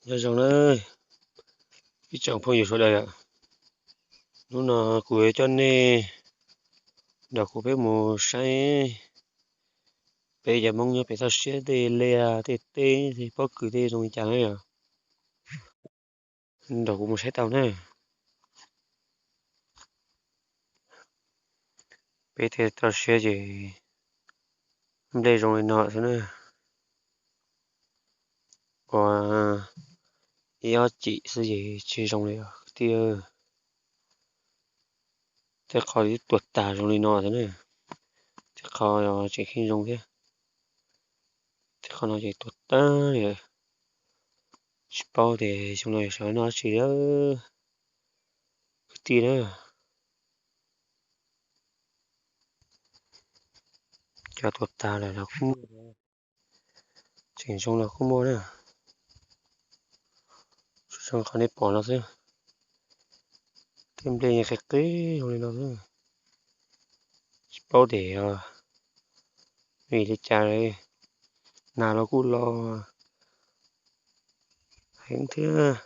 Nyob zoo na ib tsoom phooj ywg sawv daws, hnub no kuv yuav coj nej nrog kuv peb mus saib peb cov Hmoob nyob pem toj siab tej liaj tej teb tej pob kws tej zoo li cas na yom. Nrog kuv mus saib tau na. Peb tej toj siab ces nplej zoo li no xwb na. Ua ib ob cim xwb ces tsis zoo li os kwv tij. Tej qhov twb tuag tag zoo li no xwb na. Tej qhov tseem kheej zoo thiab. Tej qhov no ces tuag tag li. Tsis paub tias xyoo no yuav sawv noj dab tsi li kwv tij na. Cov tuag tag lawm los kuj muaj, tseem zoo los kuj muaj na. Tsuas zoo qhov nej pom no xwb. Tej nplej yeej qhib qhib zoo li no xwb. Tsis paub tias vim li cas, nag los kuj los heev thiab.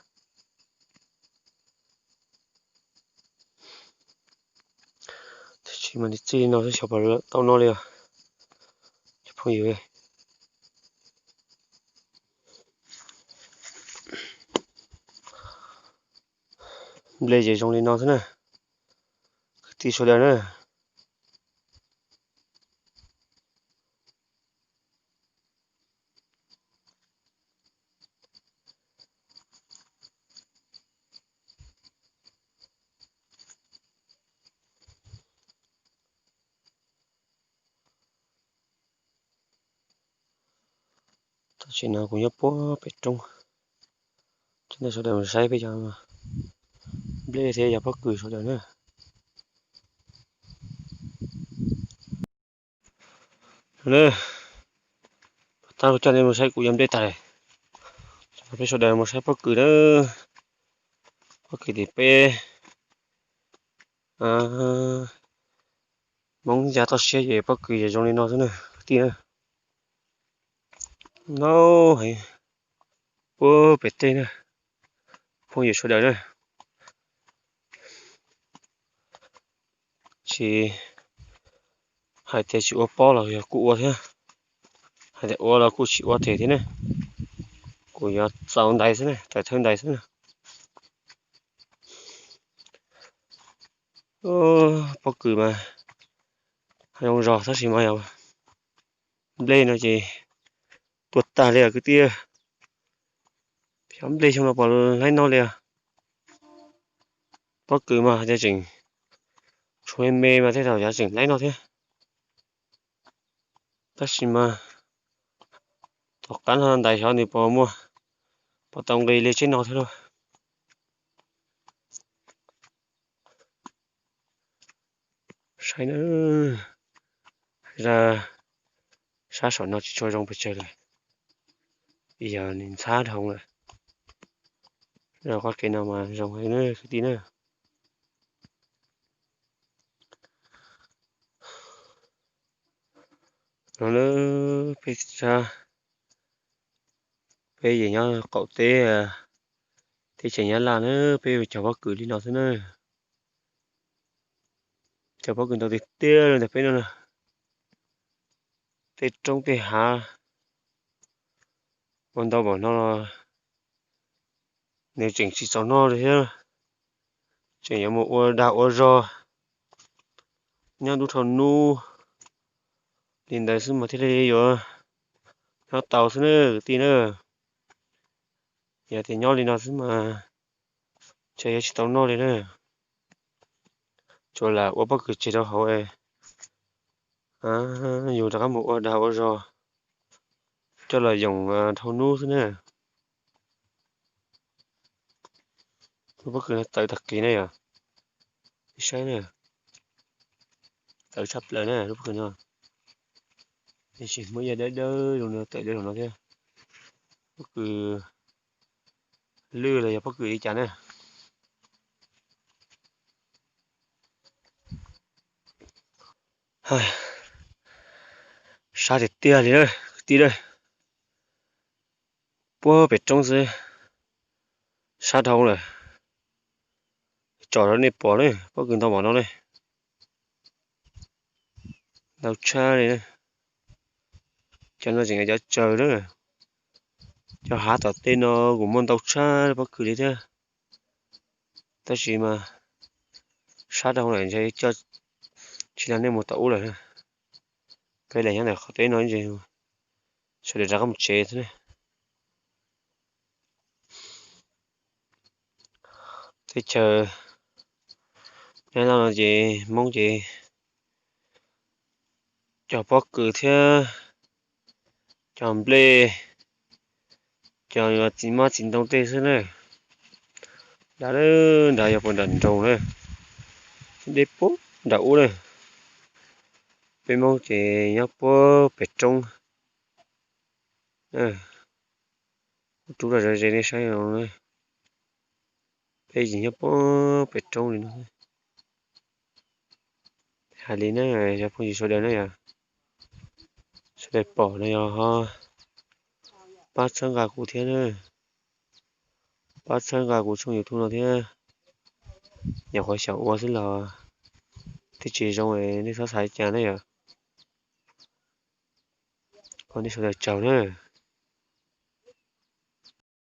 Tab sis mas txij li no xwb xyov puas tau noj li os cov phooj ywg. Nplej ces zoo li no xwb na, kwv tij sawv daws na. Tam sim no kuv nyob puag pem roob, coj nej sawv daws mus saib peb cov nplej thiab cov pob kws sawv daws na. Tab kuv coj nej mus saib kuv cov nplej tag, peb sawv daws mus saib pob kws na. Pob kws tim peb Hmoob ya toj siab ces pob kws ces zoo li no xwb na kwv tij na. No heev, puag pem tej na, phooj ywg sawv daws na. Tsis hais tias tsis ua pob los yog kuj ua thiab, hais tias ua los kuj tsis ua tes thiab ne. Kuv yuav txaus ntais xwb ne, tawm thawj ntais xwb na. Pob kws mas zoo zog tab sis mas yog nplej no ces tuag tag li os kwv tij. Xyov nplej xyoo no puas laib noj li os. Pob kws mas hais tias tseem tshuav me me mas tej zaum yuav tseem laib noj thiab. Tab sis mas tom qab no ntais xyov nws puas muaj, puas tau nqi li tsheb no thiab lauj. Saib na, sab saum no tsis tshua zoo pes tsawg lawm, yog nws ntxhab dhau lawm. Qhov kev no mas zoo heev na kwv tij na. No na, peb sab, peb yim nyob qaum teb, teb chaws Nyab Laj na, peb cog pob kws li no xwb na. Cog pob kws ntau tiag tiag li ntawm peb no na. Tej roob tej hav ua ntau npaum no los nws tseem tsis txaus noj li thiab, tseem yuav mus ua dag ua zog nyob ntuj dhau hnub li ntawd xwb mas thiaj li yuav nyob tau xwb na kwv tij na. Yog tias nyob li no xwb mas ntshe yuav tsis tau noj li na. Tsuas lam ua pob kws tseg rau hauv, yus rov qab mus ua dag ua zog coj los yoom dhau hnub xwb na. Lub pob kws no tawv tag kis na yom. Saib na, tawv tshaj plaws na lub pob kws no. Tsis muaj yaj dawb dawb zoo no tawm dawb zoo no thiab. Pob kws lwj los yog pob kws li cas na. Sab tiag tiag li na kwv tij na. Puag pem roob xwb, Sab dhau lawm, tsom rau nej pom ne, pob kws ntau npaum no ne, ntau tshaj li na. Cov no tseem cov tsaws na, cov hav tom tej no kuj muaj ntau tshaj pob kws li thiab. Tab sis mas sab dhau lawm ntshe coj tsis tau nej mus tom ub lawm. Peb los nyob ntawm qhov teb no sawv daws rov qab mus tsev thiab na. Teb chaws Nyab Laj no ces Hmoob ces cog pob kws thiab cog nplej, cog yuav txiv mab txiv ntoo tej xwb na. Nram nrad yog puag nram nroog na, deb puag nram ub na. Peb Hmoob ces nyob puag pem roob. Ub rub los ze nej saib, peb ces nyob puag pem roob li no. Hais li na, yog phooj ywg sawv daws na yog, sawv daws pom no yog ho pab txhawb nqa kuv thiab na, pab txhawb nqa kuv tshooj YouTube no thiab. Nyuam qhuav xyaum ua xwb los twb tsis zoo, nej txhob xav li cas na yom. Ua nej sawv daws tsaug na.